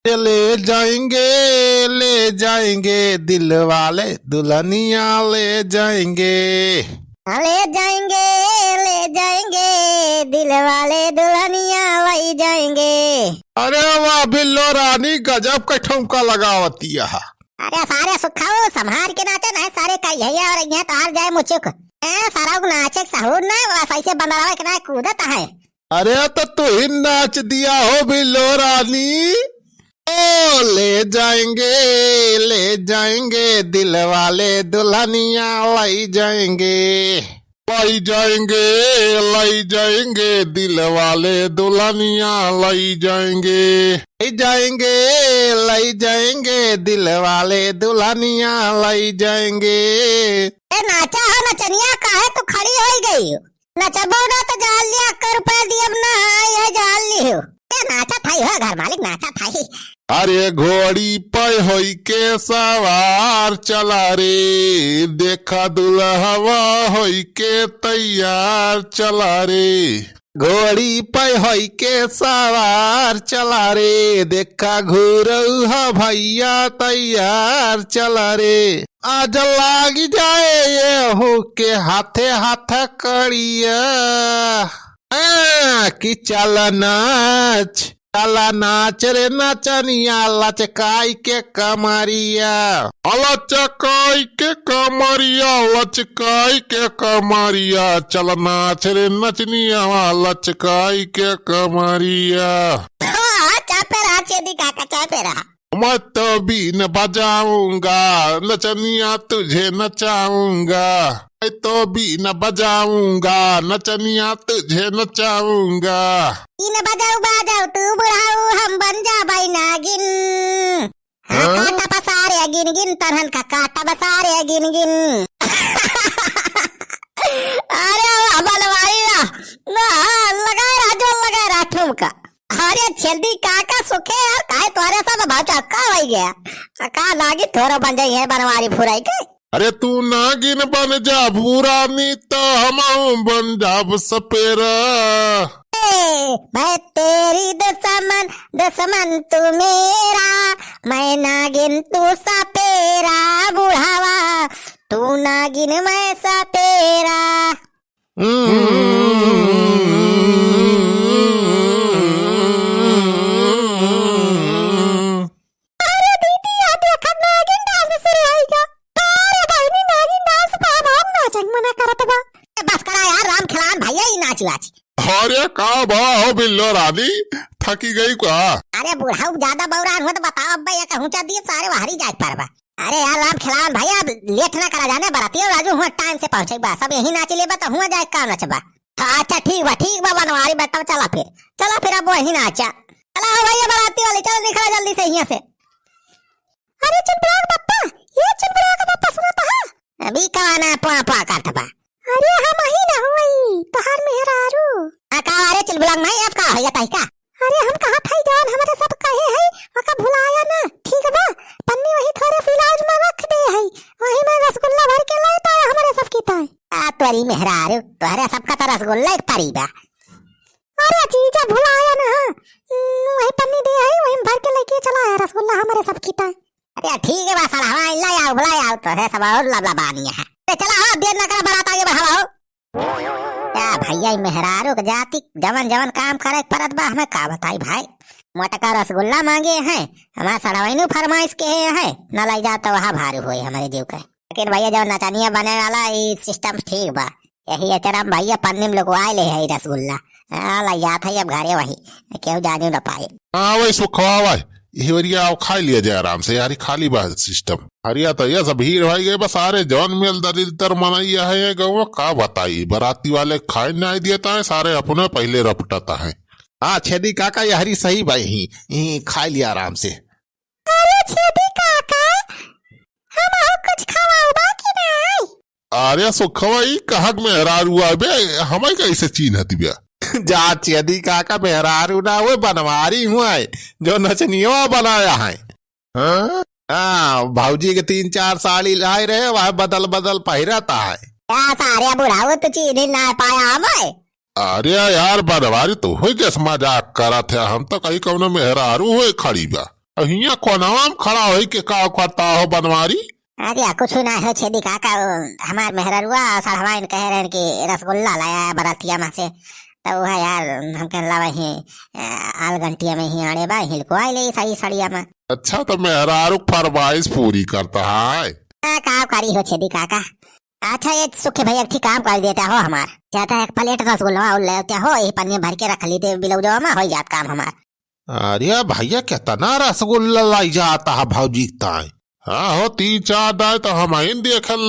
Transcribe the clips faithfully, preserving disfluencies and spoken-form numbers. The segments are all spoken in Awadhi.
ये ले जाएंगे, ले जाएंगे, दिल वाले दुल्हनिया ले जाएंगे। हाँ, ले जाएंगे, ले जाएंगे, दिल वाले दुल्हनिया ले जाएंगे। अरे वाह बिल्लो रानी, गजब का ठुमका लगावतिया। अरे सारे सुखाऊ, संभार के नाचे ना सारे, का यही और यहाँ तो हार जाए मुचुक। ए, सारा को नाचे के सहूर ना, बस ऐसे बंदरावे के ना कूदत है। अरे तो तू ही नाच दिया हो बिल्लो रानी। ओ ले जाएंगे, ले जाएंगे, दिल वाले दुल्हनिया लाई जाएंगे। लाई जाएंगे, लाई जाएंगे, दिल वाले दुल्हनिया लाई जाएंगे। लाई जाएंगे, लाई जाएंगे, दिल वाले दुल्हनिया लाई जाएंगे। ए नाचा हो नचनिया, काहे तू खड़ी होई गई हो? नचबो ना तो जान लिया, अक्का रुपया दियब ना, यह जान लियो। ए, नाचत हई हो घर मालिक, नाचत हई। अरे घोड़ी पे होई के सवार चला रे, देखा दुल्हवा होई के तैयार चला रे। घोड़ी पे होई के सवार चला रे, देखा घुरौहा भैया तैयार चला रे। आज लाग जाए ये हूँ के हाथे हाथ कड़िया। आ, कि चल नाच, चल नाच रे नचनिया लचकाई के कमरिया। लचकाई के कमरिया, लचकाई के कमरिया, चल नाच रे नचनिया लचकाई के कमरिया। हाँ, चापे रहा छेदी काका, चापे रहा। मैं तो बीन बजाऊंगा, नचनिया तुझे नचाऊंगा। मैं तो बीन बजाऊंगा, नचनिया तुझे नचाऊंगा। बीन बजाऊ बाजाऊ तू बुढ़ाऊ, हम बन जाबै नागिन। हाँ, हाँ? काटा पसारे गिन गिन, तनहन का काटा पसारे गिन गिन। अरे वाह, बनवारी वाह। ना, लगाए रहा, जो लगाए रहा ठुमका। अरे छेदी काका सुखे यार, काहे तोहरे सब भौचक्का होइ गया? का लागी थोरो बन जाई है बनवारी फुराई के। अरे तू नागिन बन जा भूरानी, तो हम बन जाब सपेरा। ए, मैं तेरी दुश्मन, दुश्मन तू मेरा, मैं नागिन तू सपेरा, बुढ़ावा तू नागिन मैं सपेरा। अरे दीदी, आ देखा, नागिन dance शुरू होइगा। अरे बहिनी, नागिन dance बा, हम नाचन मना करत बा। ए, बस करा यार, राम खिलावन भैया, ई नाच वाच। अरे का बा हो बिल्लो रानी, थकी गई का? अरे बुढ़ऊ ज्यादा बौरान हो तो बताओ, अब्बा ये कहूँ चा दिए सारे बाहरी जाए पर बा। अरे यार राम खिलावन भैया, अब late ना करा जाने, बरातियों राजू हुआ time से पहुँचे बा, सब यही नाच लेबा तो हुआ जाए का नचबा। हाँ, अच्छा ठीक बा, ठीक बा बनवारी बेटा, चला फिर, चला फिर अब वही नाचा। चला हो भैया बराती वाली, चलो निकला जल्दी से यहाँ से। अरे चुलबुला के पप्पा, ये चुलबुला के पप्पा सुना तो है। अभी कवाना पुआ पुआ करत बा। अरे हम ही ना हुई, तोहार मेहरारू। आ का अरे चुलबुला के माई, अब का होइगा तही का? अरे हम कहत हई जौन हमरे सब कहे हई, ओका भुलाया ना, ठीक बा? पन्नी वही थोरे फ्रिज में रख दे हई, वही में रसगुल्ला भर के लाए तो हमरे सब की ताई। आ तोरी मेहरारू, तोहरे सबका तो रसगुल्ला एक परी बा। अरे जीजा भुलाया ना, हम्म, वही पन्नी दे हई, वही में भर के लेके चला है रसगुल्ला हमरे सब की ताई। अरे ठीक है बा, सड़हवा आइला या उबला या तो है सब और लबला बानी है। अरे चला हो, देर ना करा, बारात आगे बढ़ावा हो। या भैया, ई मेहरारू के जाति जवन जवन काम करे के परत बा, हमें का बताई भाई। मोटका रसगुल्ला मांगे हैं, हमार सड़वैनू फरमाइश के है, न लई जा तो वहाँ भारू होए हमारे जीव के। लेकिन भैया, जवन नचनिया बने वाला, ई system ठीक बा। यही अचरम भैया पन्नी में लुकवाए ले है ई रसगुल्ला। हाँ, लई जात है अब घरे वही, केहू जाने न पाए। हाँ, वही सुखवा भाई, यही वरिया आओ, खाई लिया जाए आराम से यार, ई खाली बा system। अरे तो ये सब भीड़ भाई गए बस, सारे जौन मेल दरिद्र मनैया है ये गाँव, का बताई, बराती वाले खाए नहीं देता है, सारे अपने पहले रपटता है। हाँ, छेदी काका, यहरी सही भाई ही, ही खाई लिया आराम से। अरे छेदी काका, हम कुछ खवाओ बाकी नहीं? अरे सुखवा, ई कहक मेहरारू आबे, हमें कैसे चीन्हत बिया? जा छेदी काका, मेहरारू ना हुए, बनवारी हुआ है, जो नचनिया बनाया है। हाँ? हाँ, भौजी के तीन चार साड़ी लाए रहे, वह बदल बदल पहिरत आए। का सारे बुढ़ाऊ तो चीन्ही ना पाया हमें? अरे यार, बनवारी तो हुई, कैसे मजाक करत है, हम तो कहीं कौनो मेहरारू हुए खड़ी बा। हियाँ कोनवा में खड़ा होई के का करता हो बनवारी? अरे, कुछ ना हो छेदी काका, वो हमार मेहररुआ सड़वाइन कहे रहन कि रसगुल्ला लाया है बरतिया में से, तो वह यार हम कहन लावा ही, अ, आलगंटिया में ही आड़े बा, हिलको आई ले सही सड़िया में। अच्छा, तो मेहरारू के फरमाइश पूरी करता है। आ, का करी हो छेदी काका? अच्छा, ये सुखे भैया, एक ठे काम कर देता हो हमार, जाता एक प्लेट रसगुल्ला और ले आते हो, ये पन्नी भर के रख ली थे बिलौजवा में, हो जात काम हमार। अरे भैया, कितना रसगुल्ला लाई जाता है भौजी के ताई। हाँ हो, तीन चार दाई तो हम ही देखल,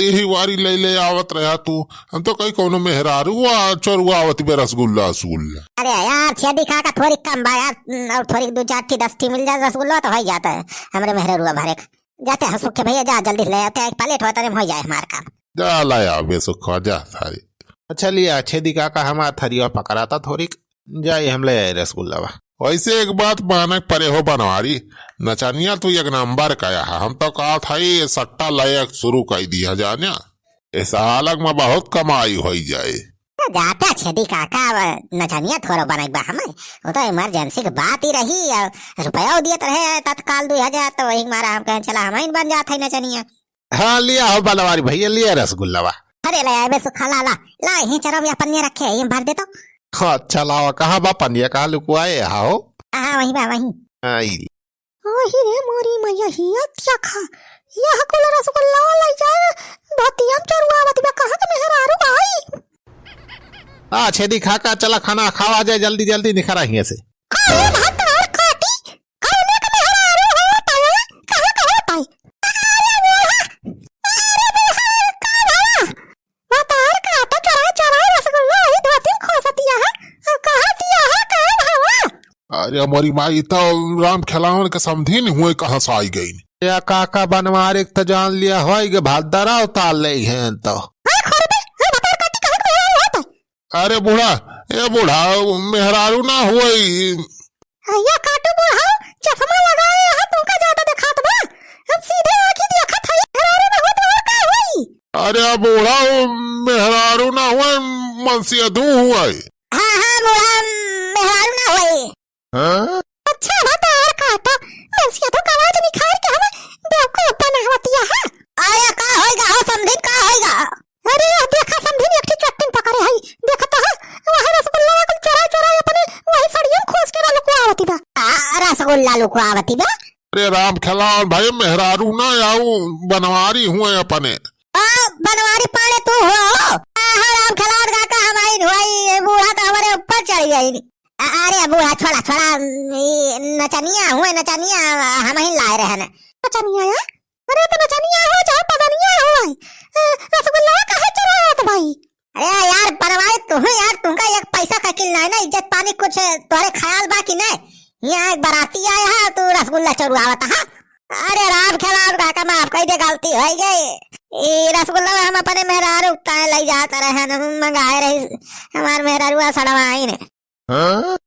यही वारी ले ले आवत रहा तू। हम तो कहीं कोनो मेहरारू आ चोरुआ आवत बे रसगुल्ला, रसगुल्ला। अरे यार, छेदी काका थोड़ी कम बा यार, और थोड़ी दो चार ठी दस ठी मिल जाए रसगुल्ला तो हो जाता है हमरे मेहरारू भरे। जाते हैं सुखे भैया, जा जल्दी से ले आते हैं, एक प्लेट होता नहीं हो जाए हमार काम। जा लाया बे सुखवा, जा थारी। अच्छा लिया छेदी काका, हमार थरिया पकड़ाता थोड़ी, जाई हम ले आए रसगुल्ला बा। वैसे एक बात मानक परे हो बनवारी, नचनिया तू एक नंबर का यहाँ, हम तो कहा था ये सट्टा लायक शुरू कर दिया जाने, इस हालक में बहुत कमाई होई जाए। तो जाता छेदी काका, अब नचनिया थोड़ो बनक बा हमें, वो तो इमरजेंसी की बात ही रही, और रुपया दिए तो रहे तत्काल दो हजार, तो वही मारा हम कहें चला हम ही बन जात है नचनिया। हाँ, लिया हो बनवारी भैया, लिया रसगुल्ला बा। अरे ले आए बे सुखा, ला, ला, ला, यहीं चरम या पन्निया रखे है, यहीं भर दे तो। हाँ, अच्छा लावा, कहाँ बा पन्निया, कहाँ लुकुआए हो? हाँ, वहीं बा, वहीं। आई। ओही रे मोरी मैया, हिया क्या खा? यह कुल रसगुल्ला लाई जाए, धोतिया में चोरुआ आवत बा, कहाँ के मेहरारू आई? आ, छेदी काका, चला खाना खावा जाए, जल्दी, जल्दी निखरा हियाँ से। अरे भात और काटी, कौने के मेहरारू हो ताया? कहाँ, कहाँ ताई? अरे बूढ़ा, अरे बूढ़ा, का भवा? भतार का तो चोरा चोरा रसगुल्ला ही धोती में खोसतिया है, और कहाँ दिया है, का भवा? अरे मोरी माई, ई तो राम खेलावन के समधी नहीं हुए, कहाँ से आई गई? या काका बनवारी के तो जान लिया होई के भादरा उतार ले हैं तो। हाँ, खोरबे, हाँ, भतार काटी कहाँ के मेहरारू होत है? अरे बूढ़ा, ए बूढ़ा, मेहरारू ना होई। अइया काटू बूढ़ा, चश्मा लगाए हैं, तुमका ज्यादा दिखात बा। हम सीधे आँखी देखत हई, मेहरारू ना होत और का होई? अरे बूढ़ा, मेहरारू ना होई, मनसेधू होई। हाँ, हाँ, बूढ़ा, मेहरारू ना होई। हाँ? अच्छा, भतार काटा, मनसेधू का आवाज निखार के हमें बेवकूफ बनावतिया है। अरे का होइगा हो समधिन, का होइगा? अरे, देखा समधिन, एक ठे चट्टिन पकड़े हई। देखत ह, वह रसगुल्ला कुल चोरा चोरा अपने वही सड़ियन खोस के लुकवावती बा। आ, रसगुल्ला लुकवावती बा? अरे राम खेलावन भाई, मेहरारू ना आऊ, बनवारी हुए अपने। आ, बनवारी पाड़े तू हो? आ, हाँ, राम खेलावन काका हमारी हुई, ये बूढ़ा तो हमारे ऊपर चढ़ गई। आ, अरे बूढ़ा, छोड़ा, छोड़ा, ई नचनिया हुए, नचनिया हम ही लाए रहे न। नचनिया या? अरे तो नचनिया हो चाहे पदनिया हो, ए, रसगुल्ला काहे चोरावत भाई? अरे यार बनवारी, तू ही यार, तुमका एक पैसा का किल नहीं ना, इज्जत पानी कुछ तोहरे ख्याल बा कि नहीं? यहाँ एक बराती आया है, तू रसगुल्ला चोरुआवत है। अरे राम खेलावन काका, माफ कर दे, गलती हो गई। ई रसगुल्ला हम अपने मेहरारू ताए ले जात रहे न, मंगाए रही, हमार मेहरारू सड़वाई ने। हाँ?